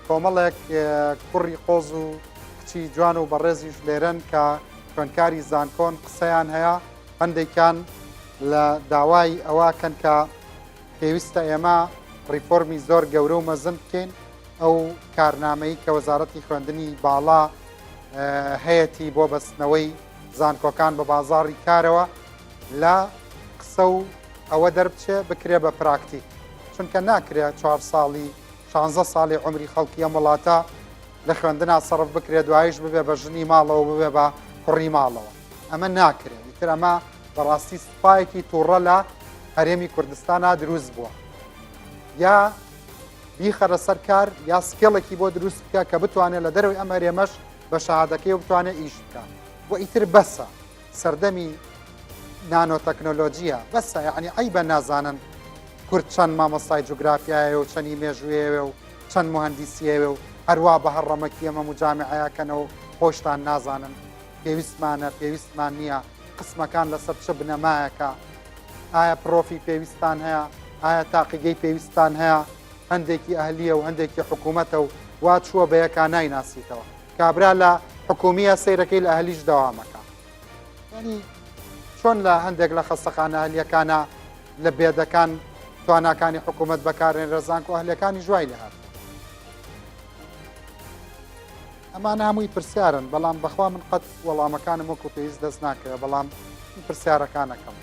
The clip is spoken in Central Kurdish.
کۆمەڵێک کوڕی قۆز و کچی جوان و بەڕێزیش لێرەن کە خوێندکاری زانکۆن قسەیان هەیە هەندێکیان لە داوای ئەوە کەن کە پێویستە ئێمە ڕیفۆرمی زۆر گەورە و مەزن بکەین ئەو کارنامەی کە وەزارەتی خوێندنی باڵا هەیەتی بۆ بەستنەوەی زانکۆکان بە بازاڕی کارەوە لە قسە و ئەوە دەربچێ بکرێ بە پراکتیک چونکە ناکرێ چوار ساڵی شانزە ساڵی عومری خەڵکی ئەم وڵاتە لە خوێندنا سەرف بکرێ دوایش ببێ بە ژنی ماڵەوە ببێ بە کوڕی ماڵەوە ئەمە ناکرێ ئیتر ئەمە بەڕاستی سوپایەکی تووڕە لە هەرێمی کوردستانا دروست بووە یا بیخەرە سەر کار یا سکێڵێکی بۆ دروست بکە کە بتوانێت لە دەرەوەی ئەم هەرێمەش بە شەهادەکەی و بتوانێت ئیش بکە و ئیتر بەسە سەردەمی نانۆتەکنۆلۆجیە بەسە یعنی عیبە نازانن کورد چەند مامۆستای جوگرافیایە و چەنی مێژوویەوێ و چەند مهندسیەوێ و هەروا بە هەر ڕەمەکی ئەمە مجامعەیەکەنەوە خۆشتان نازانن پێویستمانە پێویستمان نییە قسمەکان لەسەر چ بنەمایەکە ئایا پرۆفی پێویستان هەیە ئایا تاقیگەی پێویستان هەیە هەندێکی ئەهلیە و هەندێکی حکوومەتە و وا چووە بە یەکا نایناسیتەوە کابرا لە حکومیە سەیرەکەی لە ئەهلیش دەوامەکە ینی چۆن لە هەندێک لە خەستەخانە ئەهلیەکانە لە بێدەکان تواناکانی حکوومەت بەکارێنرە زانکۆ ئەهلەکانی ژوای لە هات ئەمانە هەمووی پرسیارن بەڵام بەخوا من قەت وەڵامەکانم وەکو پێویست دەست ناکەوێت بەڵام پرسیارەکانەکەم.